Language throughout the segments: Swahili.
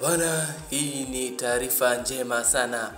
Bwana, hii ni taarifa njema sana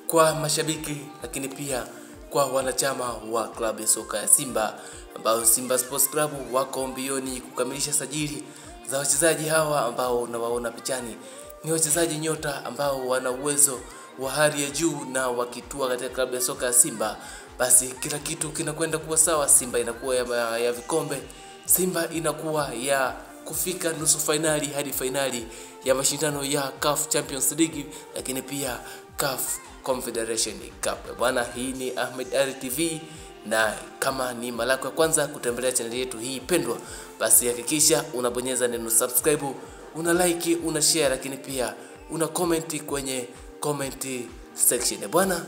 kwa mashabiki, lakini pia kwa wanachama wa klabu ya soka ya Simba, ambao Simba Sports Club wako mbioni kukamilisha sajili za wachezaji hawa ambao unawaona pichani. Ni wachezaji nyota ambao wana uwezo wa hali ya juu, na wakitua katika klabu ya soka ya Simba basi kila kitu kinakwenda kuwa sawa. Simba inakuwa ya vikombe, Simba inakuwa ya kufika nusu fainali hadi fainali ya mashindano ya CAF Champions League, lakini pia CAF Confederation Cup. Bwana, hii ni Ahmed Ally TV, na kama ni mara yako ya kwanza kutembelea channel yetu hii pendwa, basi hakikisha unabonyeza neno subscribe, una like, una share, lakini pia una comment kwenye comment section. Bwana,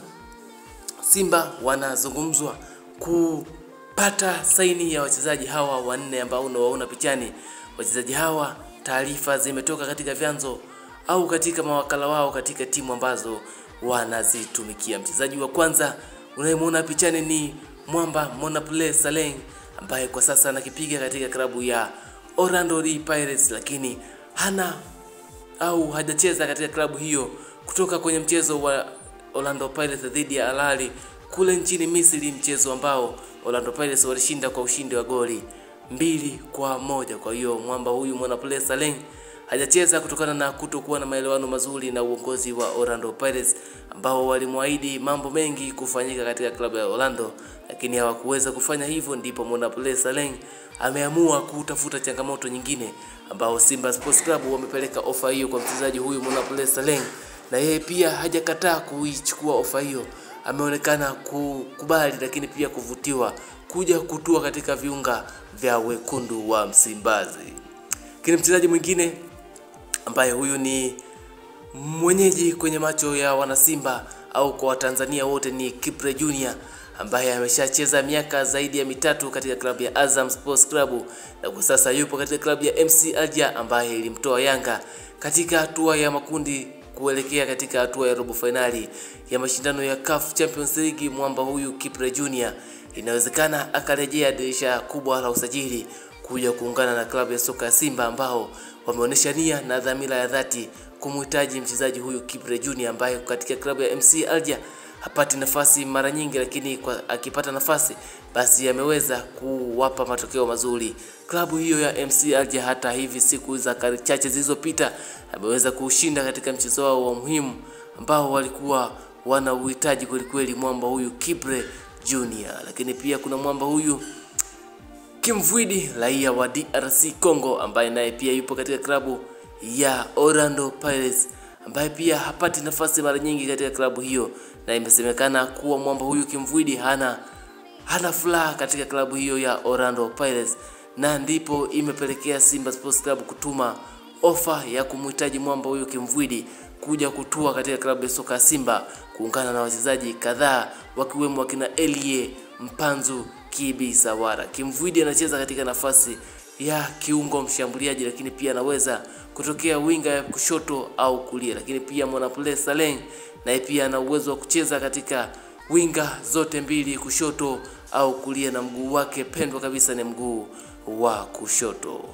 Simba wanazungumzwa kupata saini ya wachezaji hawa wanne ambao unawaona pichani. Wachezaji hawa, taarifa zimetoka katika vyanzo au katika mawakala wao katika timu ambazo wanazitumikia. Mchezaji wa kwanza unayemuona pichani ni Mwamba Monnapule Saleng, ambaye kwa sasa anakipiga katika klabu ya Orlando Pirates, lakini hana au hajacheza katika klabu hiyo kutoka kwenye mchezo wa Orlando Pirates dhidi ya Al Ahly kule nchini Misri, mchezo ambao Orlando Pirates walishinda kwa ushindi wa goli 2-1. Kwa hiyo mwamba huyu Monnapule Saleng hajacheza kutokana na kutokuwa na maelewano mazuri na uongozi wa Orlando Pirates, ambao walimwahidi mambo mengi kufanyika katika klabu ya Orlando, lakini hawakuweza kufanya hivyo. Ndipo Monnapule Saleng ameamua kutafuta changamoto nyingine, ambao Simba Sports Club wamepeleka ofa hiyo kwa mchezaji huyu Monnapule Saleng, na yeye pia hajakataa kuichukua ofa hiyo. Ameonekana kukubali, lakini pia kuvutiwa kuja kutua katika viunga vya wekundu wa Msimbazi. Lakini mchezaji mwingine ambaye huyu ni mwenyeji kwenye macho ya wanasimba au kwa Watanzania wote ni Kipre Junior, ambaye ameshacheza miaka zaidi ya 3 katika klabu ya Azam Sports Club, na kwa sasa yupo katika klabu ya MC Alger ambaye ilimtoa Yanga katika hatua ya makundi kuelekea katika hatua ya robo finali ya mashindano ya CAF Champions League. Mwamba huyu Kipre Junior inawezekana akarejea dirisha kubwa la usajili kuja kuungana na klabu ya soka ya Simba, ambao wameonyesha nia na dhamira ya dhati kumhitaji mchezaji huyu Kipre Junior, ambaye katika klabu ya MC Alger hapati nafasi mara nyingi, lakini kwa akipata nafasi basi ameweza kuwapa matokeo mazuri klabu hiyo ya MC Alger. Hata hivi siku za chache zilizopita ameweza kushinda katika mchezo wao wa muhimu ambao walikuwa wanauhitaji kweli kweli, mwamba huyu Kipre Junior. Lakini pia kuna mwamba huyu Kimvuidi, raia wa DRC Congo, ambaye naye pia yupo katika klabu ya Orlando Pirates, ambaye pia hapati nafasi mara nyingi katika klabu hiyo, na imesemekana kuwa mwamba huyu Kimvuidi hana furaha katika klabu hiyo ya Orlando Pirates, na ndipo imepelekea Simba Sports Club kutuma ofa ya kumhitaji mwamba huyu Kimvuidi kuja kutua katika klabu ya soka ya Simba kuungana na wachezaji kadhaa wakiwemo wakina Elie Mpanzu Kibi Sawara. Kimvuidi anacheza katika nafasi ya kiungo mshambuliaji, lakini pia anaweza kutokea winga ya kushoto au kulia. Lakini pia Monnapule Saleng naye pia ana uwezo wa kucheza katika winga zote mbili, kushoto au kulia, na mguu wake pendwa kabisa ni mguu wa kushoto.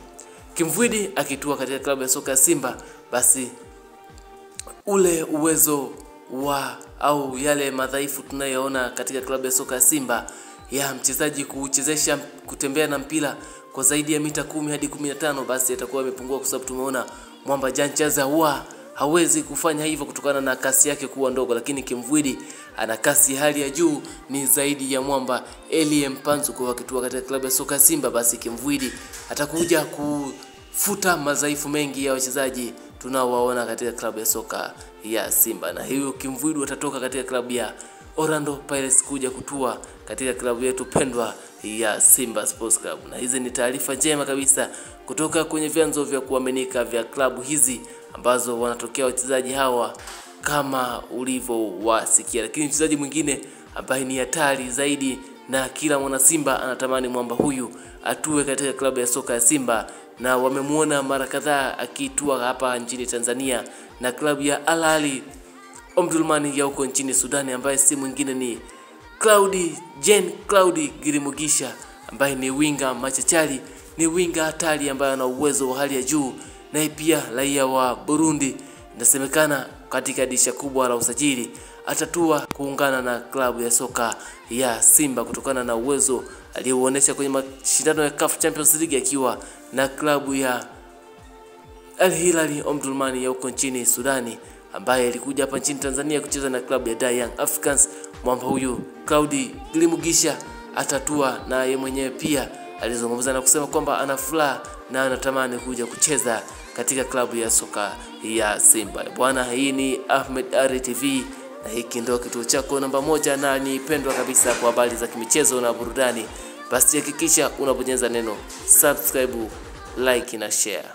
Kimvuidi akitua katika klabu ya soka ya Simba, basi ule uwezo wa au yale madhaifu tunayoona katika klabu ya soka ya Simba ya mchezaji kuchezesha kutembea na mpira kwa zaidi ya mita 10 hadi 15, basi atakuwa amepungua, kwa sababu tumeona mwamba Janchaza huwa hawezi kufanya hivyo kutokana na kasi yake kuwa ndogo, lakini Kimvuidi ana kasi hali ya juu, ni zaidi ya mwamba Elie Mpanzu. Kwa akitua katika klabu ya soka Simba, basi Kimvuidi atakuja kufuta madhaifu mengi ya wachezaji tunaowaona katika klabu ya soka ya Simba. Na hiyo Kimvuidi atatoka katika klabu ya Orlando Pirates kuja kutua katika klabu yetu pendwa ya Simba Sports Club. Na hizi ni taarifa njema kabisa kutoka kwenye vyanzo vya kuaminika vya klabu hizi ambazo wanatokea wachezaji hawa kama ulivyowasikia. Lakini mchezaji mwingine ambaye ni hatari zaidi na kila mwana Simba anatamani mwamba huyu atue katika klabu ya soka ya Simba, na wamemuona mara kadhaa akitua hapa nchini Tanzania na klabu ya Al Ahly Omdurman ya huko nchini Sudani, ambaye si mwingine ni Jean Claude Girimugisha, ambaye ni winga machachari, ni winga hatari ambaye ana uwezo wa hali ya juu, naye pia raia wa Burundi. Inasemekana katika dirisha kubwa la usajili atatua kuungana na klabu ya soka ya Simba kutokana na uwezo aliyouonesha kwenye mashindano ya CAF Champions League akiwa na klabu ya Al Hilal Omdurman ya huko nchini Sudani, ambaye alikuja hapa nchini Tanzania kucheza na klabu ya Young Africans. Mwamba huyu Claudi Glimugisha atatua, na yeye mwenyewe pia alizungumza na kusema kwamba ana furaha na anatamani kuja kucheza katika klabu ya soka ya Simba. Bwana, hii ni Ahmed Ally TV na hiki ndio kituo chako namba 1 na ni pendwa kabisa kwa habari za kimichezo na burudani. Basi hakikisha unabonyeza neno subscribe, like na share.